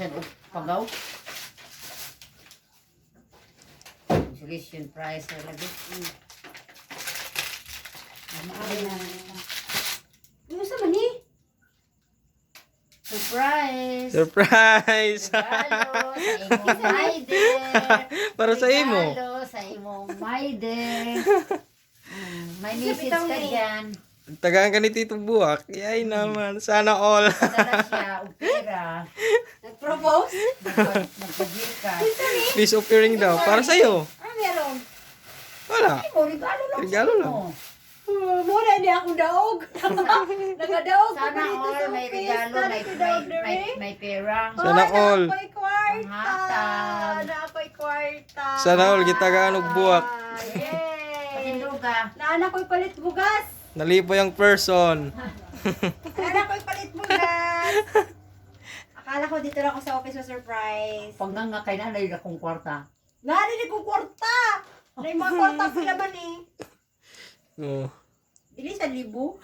Bisan og pagaw. Consolation prize na lagi. Ay, na. Ano sa man ni? Surprise! Surprise! Regalo sa imong maider. Para sa imo. Regalo sa imong maider. May message bitaw ka ni. dyan. Tagaan ka ni Tito Buwak. Yay naman. Sana all. Padala siya og pera. Nag-propose? Magpag-gcash. Peace offering daw. Para sa'yo. Ah, meron. Wala. Ay, mo, regalo lang Regalo sa lang. imo. Oh, mura ni akong daog. Nakadaog ko Sana dito all sa may office. regalo, Sana may, ko may, daog may, diri. may pera. Sana Oh, all. Naako'y kwarta. Panghatag. Naako'y kwarta. Sana all gitagaan og buwak. Yay! Patinduga. Naana ko'y palit bugas. Nalipay ang person. Naana ko'y palit bugas. Akala ko dito lang ako sa office sa surprise. Pag nga nga kay nanay akong kwarta. Narinig ko kwarta. Na yung mga kwarta sila man eh. Oh. Dili sa libo.